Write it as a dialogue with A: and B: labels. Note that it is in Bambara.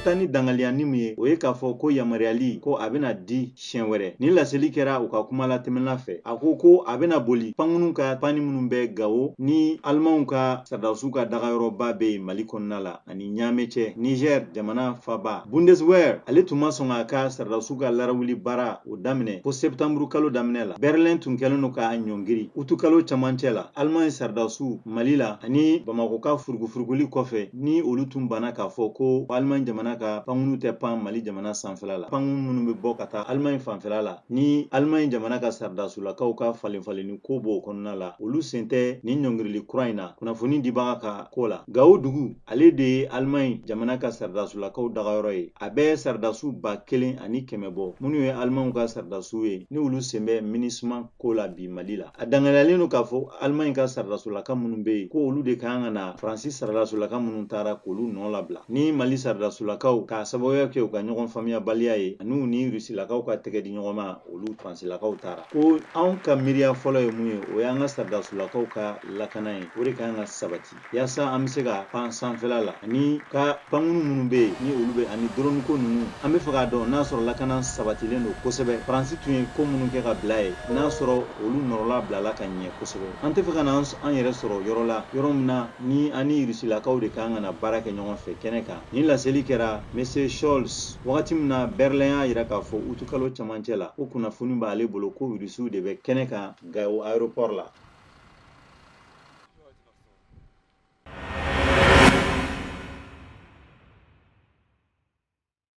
A: bɛ taa ni dangaliyani min ye, o ye k'a fɔ ko yamaruyali ko a bɛna di siɲɛ wɛrɛ. Nin laseli kɛra u ka kuma latɛmɛna fɛ. A ko ko a bɛna boli pankurun ka panni minnu bɛ Gawo ni Alimanw ka sɔrɔdasiw ka dagayɔrɔba bɛ yen Mali kɔnɔna la ani Ɲame cɛ, Niger jamana faba. Bundeswehr ale tun ma sɔn k'a ka sɔrɔdasiw ka larawuli baara o daminɛ fo sɛptanburu kalo daminɛ la. Berlin tun kɛlen don k'a ɲɔngiri utu kalo camancɛ la. Allemagne sɔrɔdasiw Mali la ani Bamakɔ ka furugufuruguli kɔfɛ, ni olu tun banna k'a fɔ ko Allemagne jamana ka pankurun tɛ pan Mali jamana sanfɛla la. Pankurun minnu bɛ bɔ ka taa Allemagne fanfɛla la, ni Allemagne jamana ka sɔrɔdasulakaw ka falenfalenni ko b'o kɔnɔna la, olu sen tɛ nin ɲɔngirili kura in na kunnafoni dibaga ka ko la. Gawo dugu, ale de ye Allemagne jamana ka sɔrɔdasulakaw dagayɔrɔ ye. A bɛ sɔrɔdasiw 1100 bɔ, minnu ye Allemagne ka sɔrɔdasiw ye, ni olu sen bɛ MINUSMA ko la bi Mali la. A danganiyalen don k'a fɔ Allemagne ka sɔrɔdasulaka minnu bɛ yen, ko olu de ka kan ka na Faransi sɔrɔdasulaka minnu taara k'olu nɔ labila. Ni Mali sɔrɔdasulakaw k'a sababuya kɛ u ka ɲɔgɔn faamuyabaliya ye, an'u ni Rusilakaw ka tɛgɛ di ɲɔgɔn ma, olu Faransilakaw taara. Ko anw ka miiriya fɔlɔ ye mun ye, o y'an ka sɔrɔdasulakaw ka lakana ye, o de ka kan ka sabati yaasa an bɛ se ka pan sanfɛla la, ani ka pankurun minnu bɛ yen ni olu bɛ, ani drone ko ninnu. An bɛ fɛ k'a dɔn n'a sɔrɔ lakana sabatilen don kosɛbɛ. Faransi tun ye ko minnu kɛ ka bila yen, n'a sɔrɔ olu nɔrɔla bilala ka ɲɛ kosɛbɛ. An tɛ fɛ ka na an yɛrɛ sɔrɔ yɔrɔ la, yɔrɔ min na ni an ni Rusilakaw de ka kan ka na baara kɛ ɲɔgɔn fɛ kɛnɛ kan. Nin laseli kɛra Monsieur Scholz wagati min na Berlin y'a jira k'a fɔ utukalo camancɛ la ko kunnafoni b'ale bolo ko Rusiw de bɛ kɛnɛ kan Gawo aéroport la.